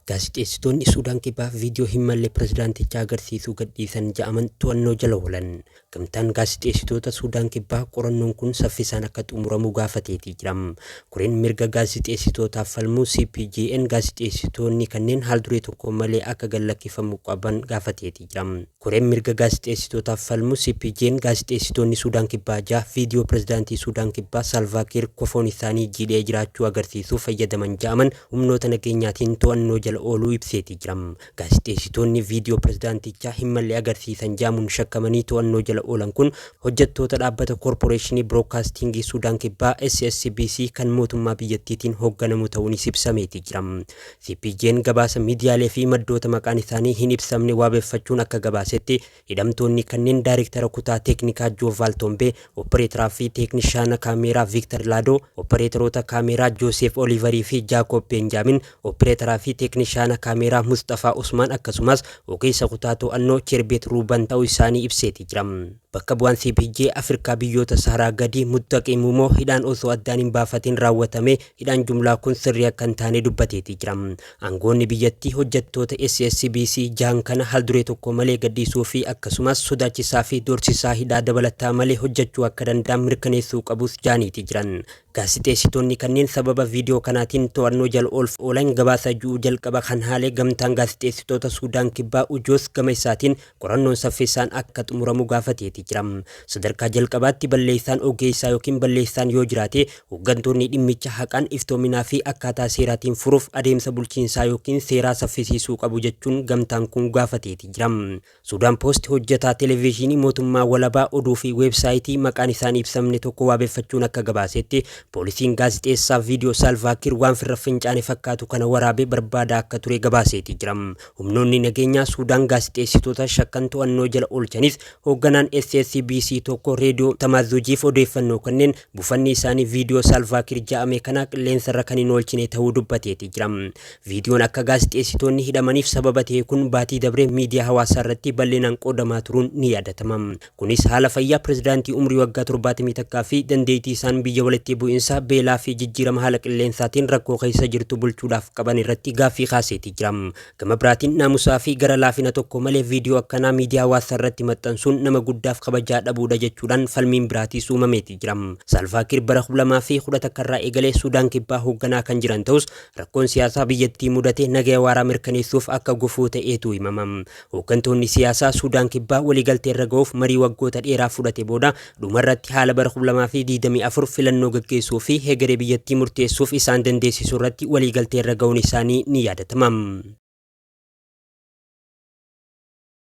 Gaazexeessitoonni Suudaan Kibbaa viidiyoo hin malle pirezidaantichaa agarsiisuu gadhiisan ja'aman to'annoo jala oolan. Gamtaan Gaazexeessitoota Suudaan Kibbaa qorannoon kun saffisaan akka xumuramu gaafateetii jira. Koreen mirga gaazexeessitootaaf falmu CPJn gaazexeessitoonni kanneen haal-duree tokko malee akka gad lakkifamu qaban gaafateetii jira. Koreen mirga gaazexeessitootaaf falmu CPJn gaazexeessitoonni Suudaan Kibbaa 6 viidiyoo pirezidaantii Suudaan Kibbaa Saalvaa Kiir kofoon isaanii jiidhee jiraachuu agarsiisuuf fayyadaman ja'aman humnoota nageenyaatiin to'annoo jala ooluu ibseetii jira. Gaazexeessitoonni viidiyoo pirezidaantichaa hin malle agarsiisan ja'amuun shakkamanii to'annoo jala oolan kun hojjattoota dhaabbata Korporeeshinii Biroodkaastiingii Suudaan Kibbaa, SSBC, kan mootummaa biyyattiitiin hoogganamu ta'uunis ibsameetii jira. CPJn gabaasa miidiyaalee fi maddoota maqaan isaanii hin ibsamne waabeffachuun akka gabaasetti, hidhamtoonni kanneen daarektara kutaa teeknikaa Joovaal Tombee, oppareetaraa fi teeknishaana kaameeraa Viiktar Laadoo, oppareetaroota kaameeraa Jooseef Oliivarii fi Jaakoob Beenjaamin, oppireetaraa fi teeknishaana kaameeraa Musxafaa Usmaan akkasumas ogeessa kutaa to'annoo Cheerbeet Ruuban ta'uu isaanii ibseeti jira. Bakka bu'aan CPJ Afirkaa biyyoota Saharaa gadii Muttaqii Mumoo hidhaan osoo addaan hin baafatiin raawwatame Hidhaan jumlaa kun sirrii akka hin taane dubbateeti jira. Aangoonni biyyattii hojjattoota SSBC jahan kana haal-duree tokko malee gadhiisuu fi akkasumas sodaachisaa fi doorsisaa hidhaa dabalataa malee hojjachuu akka danda'an mirkaneessuu qabus ja'aniiti jiran. Gaazixeessitoonni kanneen sababa viidiyoo kanaatiin to'annoo jala oolf oolan gabaasa ju'uu jalqaba kan haale Gamtaan Gaazixeessitoota Suudaan Kibbaa Ujoos gama isaatiin qorannoon saffisaan akka xumuramu gaafateeti jira. Sadarkaa jalqabaatti balleessaan ogeessaa ykn balleessaan yoo jiraate Hoggantoonni dhimmicha haqaan, iftoominaa fi akkaataa seeraatiin furuuf adeemsa bulchiinsaa ykn seeraa saffisiisuu qabu jechuun gamtaan kun gaafateeti jira. Suudaan Poost hojjataa televiizhiinii mootummaa walabaa oduu fi weebsaayitii maqaan isaanii ibsamne tokko waabeffachuun akka gabaasetti, poolisiin gaazixeessaa viidiyoo Saalvaa Kiir waan firra fincaane fakkaatu kana waraabe barbaadaa akka ture gabaaseeti jira. Humnoonni nageenyaa Suudaan gaazixeessitoota shakkan to'annoo jala oolchanis hoogganaan SSBC tokko Reediyoo Tamaazuujiif odeeffannoo kenneen bufanni isaanii viidiyoo Saalvaakiir ja'ame kana qilleensarra kan hin oolchine tahuu dubbateeti jira. Viidiyoon akka gaazixeessitoonni hidhamaniif sababa tahe kun baatii dabre miidiyaa hawaasaa irratti bal'inaan qoodamaa turuun ni yaadatama. Kunis haala fayyaa pirezidaantii umrii waggaa 71 fi dandeettii isaan biyya walitti bu'insa, beelaa fi jijjiirama haala qilleensaatiin rakkoo keessa jirtu bulchuudhaaf qaban irratti gaaffii kaaseeti jira. Gama biraatiin naamusaa fi gara laafina tokko malee viidiyoo akkanaa miidiyaa hawaasaa irratti maxxansuun nama guddaaf kabajaa dhabuudha jechuudhaan falmiin biraatiis uumameeti jira. Saalvaa Kiir bara 2011 irraa eegalee Suudaan Kibbaa hoogganaa kan jiran ta'us rakkoon siyaasaa biyyattii mudate nagaya waaraa mirkaneessuuf akka gufuu ta'eetu himama. Hooggantoonni siyaasaa Suudaan Kibbaa waliigalteerra ga'uuf marii waggoota dheeraa fudhate booda dhumarratti haala bara 2024 filannoo gaggeessuu fi hegeree biyyattii murteessuuf isaan dandeessisu irratti waliigalteerra ga'uun isaanii ni yaadatama.